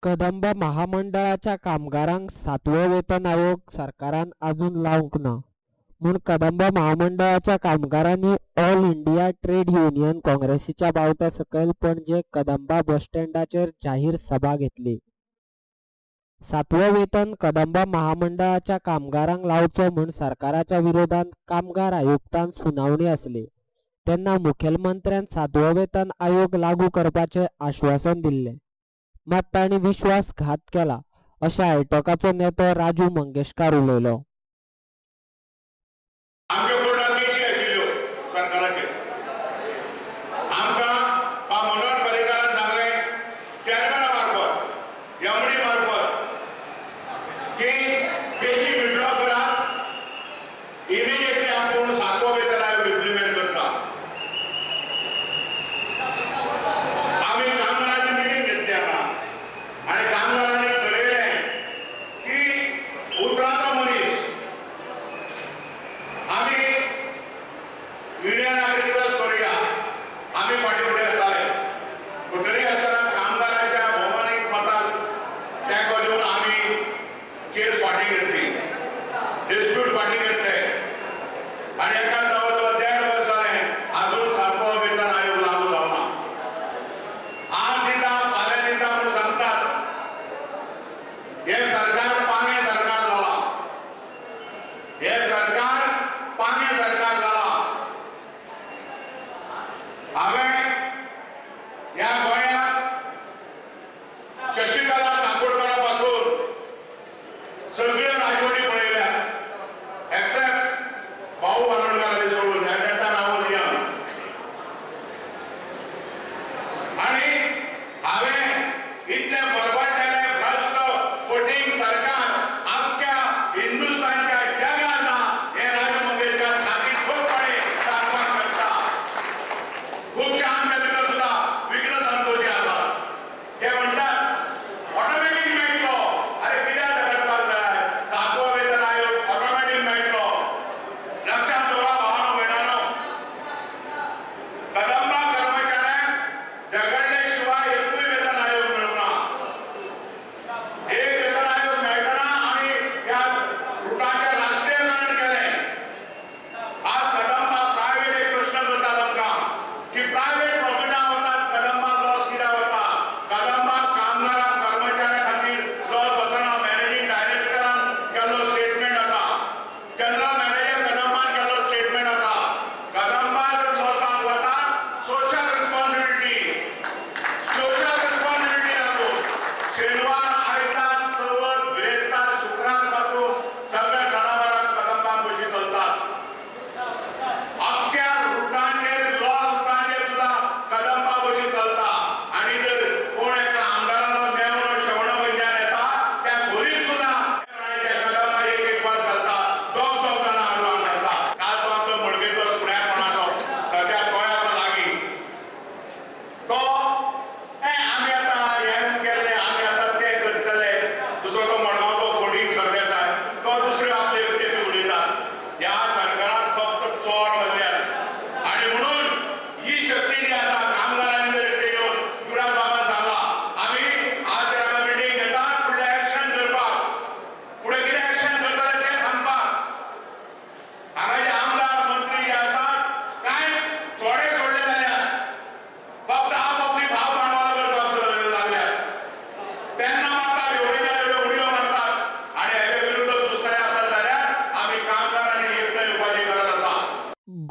कदंब महामंडळाच्या कामगारांक सातवो वेतन आयोग सरकारान आजून लावंक ना म्हूण कदंब महामंडळाच्या कामगारांनी ऑल इंडिया ट्रेड युनियन काँग्रेसीच्या बावट्या सकयल पणजे कदंबा बस स्टँडाचेर जाहीर सभा घेतली. सातवो वेतन कदंब महामंडळाच्या कामगारांक लावचो म्हूण सरकाराच्या विरोधांत कामगार आयुक्तान सुनावणी आसली तेन्ना मुखेलमंत्र्यान सातवो वेतन आयोग लागू करपाचें आश्वासन दिल्लें, मात तांणी विश्वासघात केला अशें आयटोकाचो नेतो राजू मंगेशकार उलयलो.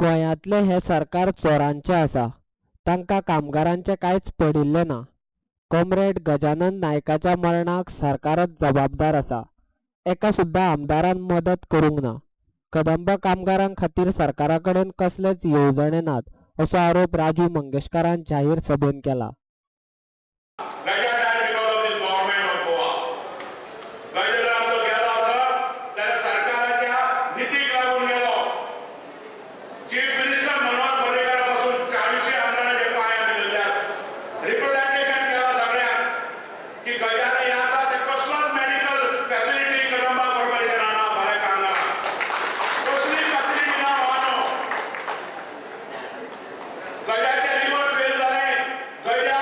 गोंयांतलें हें सरकार चोरांचें आसा, तांकां कामगारांचें कांयच पडिल्लें ना. कॉम्रेड गजानन नायकाच्या मरणाक सरकारच जबाबदार आसा, एका सुद्दां आमदारान मदत करूंक ना. कदंब कामगारां खातीर सरकारा कडेन कसलेच येवजणे नात असो आरोप राजू मंगेशकारान जाहीर सभेन केला. गजाचे लिव्हर फेल झाले, गजा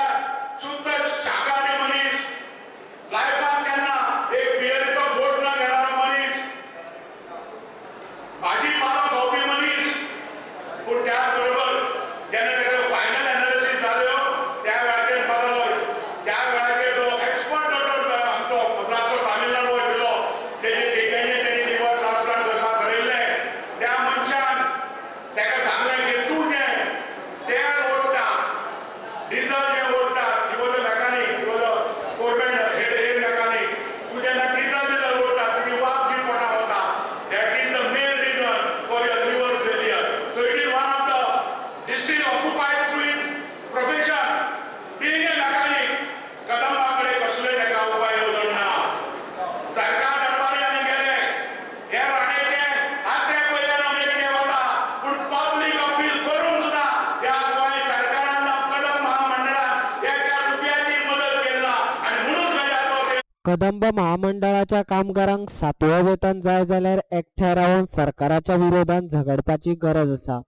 कदंब महामंडळाच्या कामगारांक सातवें वेतन जाय जाल्यार एकठांय रावन सरकाराच्या विरोधान झगडपाची गरज आसा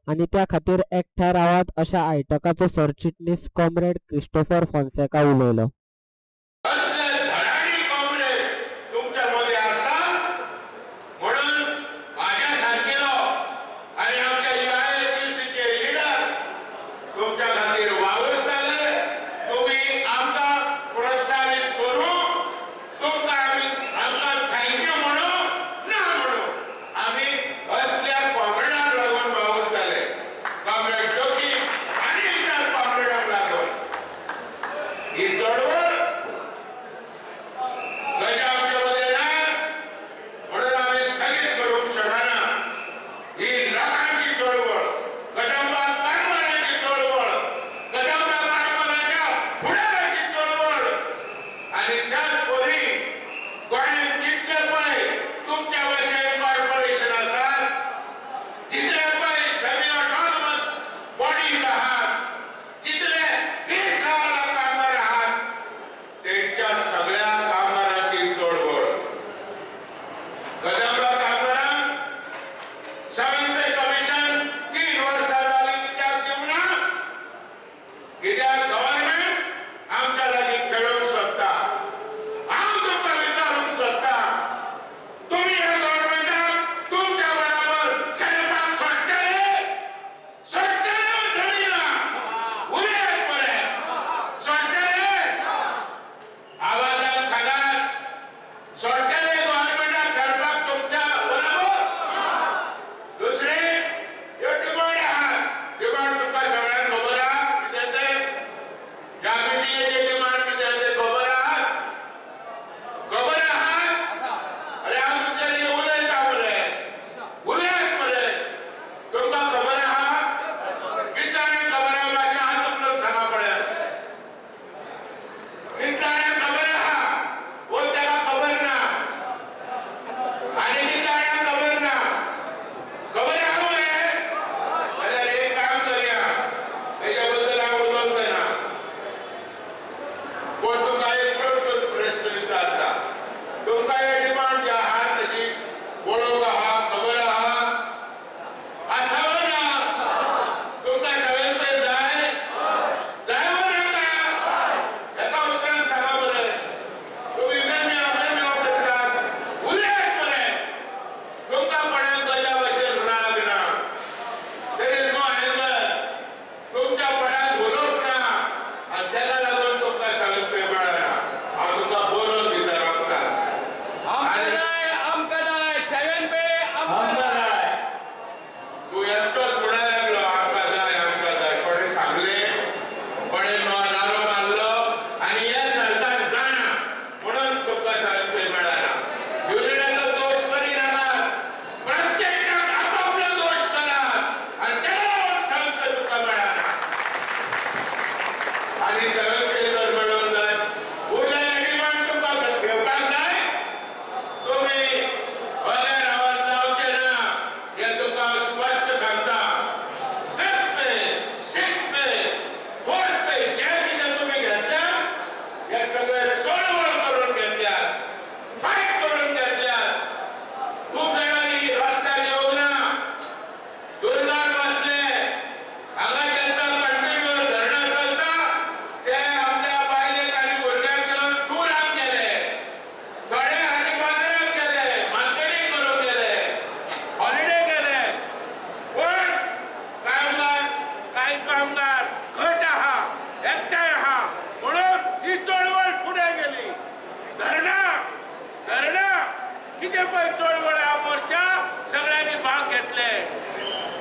आनी त्या खातीर एकठांय रावात अशें आयटकाचो सरचिटणीस कॉम्रेड क्रिस्टोफर फोन्सेका उलयलो.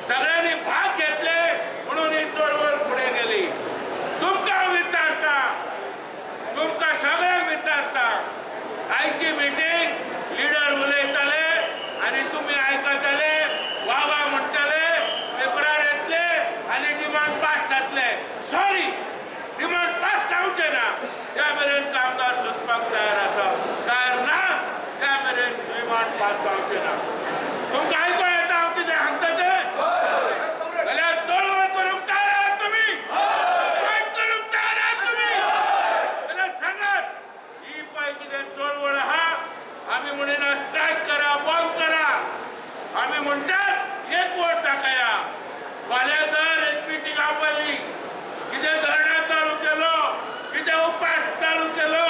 सगळ्यांनी भाग घेतले म्हणून ही चळवळ फुडें गेली. तुमकां विचारता, तुमकां सगळ्यांक विचारता, आयची मिटींग लिडर उलयताले आनी तुमी आयकताले, वा वा म्हणटले, पेपरार येतले आनी डिमांड पास जातले. सॉरी, डिमांड पास जावचे ना त्या मेरेन कामगार झुजपाक तयार आसा, तयार ना त्या मेरेन डिमांड पास जावचे ना. तुमकां आयको येता हांव कितें सांगता तें? जाल्यार चळवळ करूंक तयार आहात तुमी, फायट करूंक तयार आहात तुमी, जाल्यार सांगात ही पळय कितें आमी म्हणटात एकवट दाखया. फाल्यां जर एक मिटींग आपयली, कितें धरणां चालू केलो, कितें उपास चालू केलो,